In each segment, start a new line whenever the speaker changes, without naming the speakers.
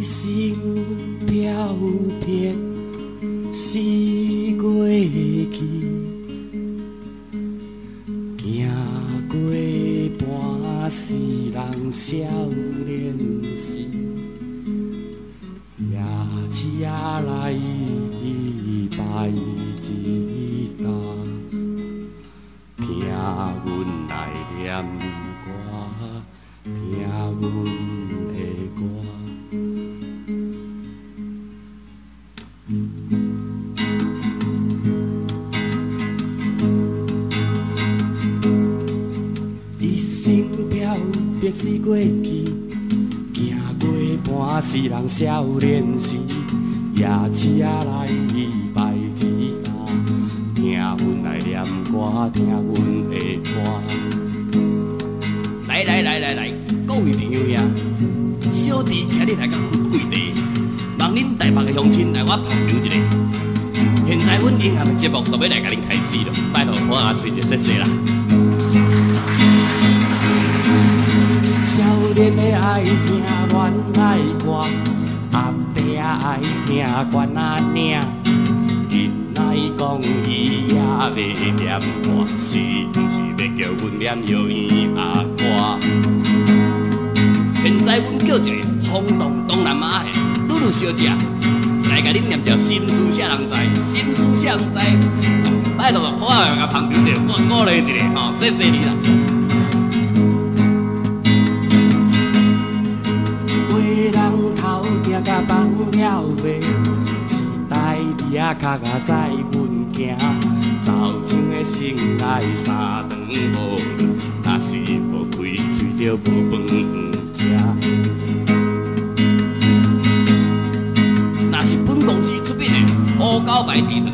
一生飄泊死過去，行過半世人少年時，夜市仔來拜一担，聽阮來念歌，聽阮的歌。一生飄泊死過去，行過半世人少年時，夜市仔來拜一担，聽阮來念歌，聽阮的歌。
來來來來來，各位朋友兄，小弟今日來到富貴地，望恁台北的鄉親來我捧場一下。現在阮音樂的節目就欲來共恁開始囉，拜託看阿吹一下，謝謝啦。
少年的愛聽戀愛歌，阿伯愛聽關仔嶺。囡仔講伊也欲念歌，是毋是欲叫阮念藥圓仔歌？
現在阮叫一个轟動東南亞的露露小姐來共恁念條心事啥人知？心事啥人知？拜託，好啊，共捧場者，我鼓勵一下吼，謝謝你啦。
話人頭定甲放了袂，一代字仔跤仔載阮行，走情的心愛三頓無頓，若是無開喙就無飯食。
若是本公司出品的烏狗牌甜糖，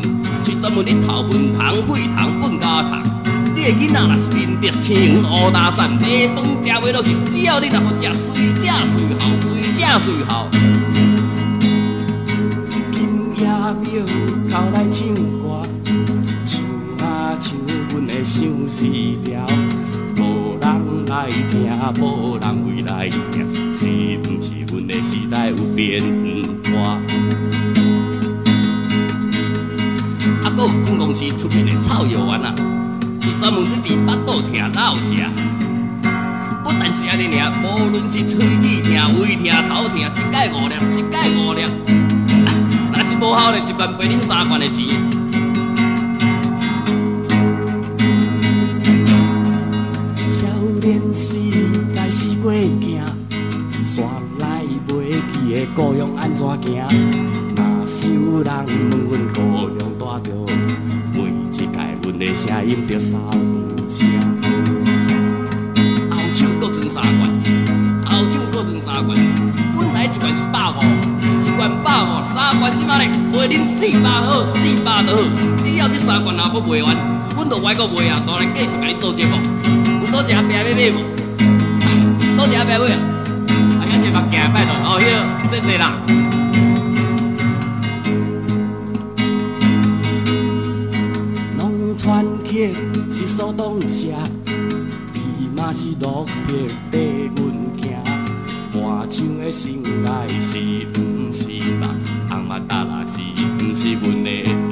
是專門咧頭文糖、血糖、糞膠糖。你的囡仔若是面竹青黃烏焦瘦，茶飯食袂落去，只要你若予食，隨食隨效，隨食隨效。
今夜廟口來唱歌，唱啊唱阮的相思調，無人來聽，無人為來聽，是毋是阮的時代有變化？
啊，閣有本公司出品的草藥丸啊，是專門咧治腹肚疼、落瀉。不但是按呢爾，無論是喙齒疼、胃疼、頭疼，一擺五粒，一擺五粒。若是無效咧，一罐賠恁三罐的錢。
少年時代四過行，煞來袂記的故鄉按怎行？若是有人問阮故鄉蹛著，每一擺阮的聲音就捎聲。
後手閣剩三罐，後手閣剩三罐，本來一罐是150，一罐150，三罐這馬咧賣恁四百好，四百就好。只要這三罐若閣賣完，阮就歪閣賣啊，都來繼續共恁做節目。有倒一下拚欲買無？倒一下拚買啊？啊，遐濟目鏡拜託，哦，彼個，謝謝啦。
農村客是蘇東社，伊嘛是落魄綴阮行。換唱的心愛是毋是夢？
紅馬達啦是毋是阮的夢？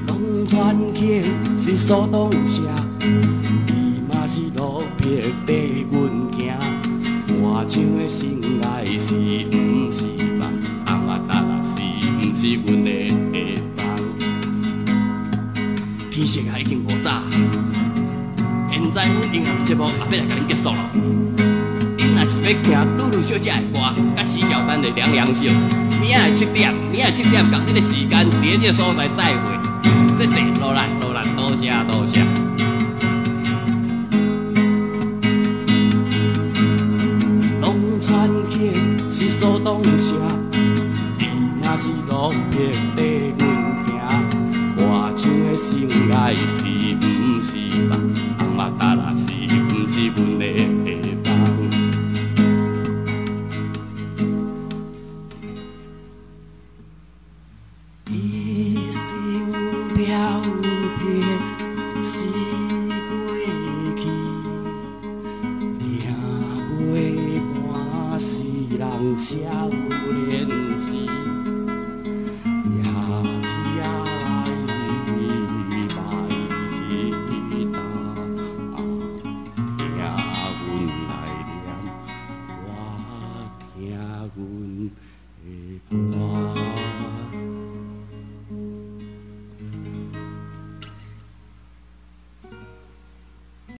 農村客是蘇東社，伊嘛是落魄綴阮行。換唱的心愛是毋是夢？
紅馬達啦是毋是阮的夢？天色啊已經無早，現在阮音樂節目也欲來共恁結束囉。恁若是欲聽露露小姐的歌，佮許曉丹的《涼涼秀》，明仔的7點，明仔7點仝這個時間，佇這個所在再會。謝謝，落來落來，多謝多謝。
農村客是蘇東社，伊若是落魄綴阮行。換唱的心愛是毋是夢？
紅馬達啦是毋是阮的夢？
一生飄泊死過去，行過半世少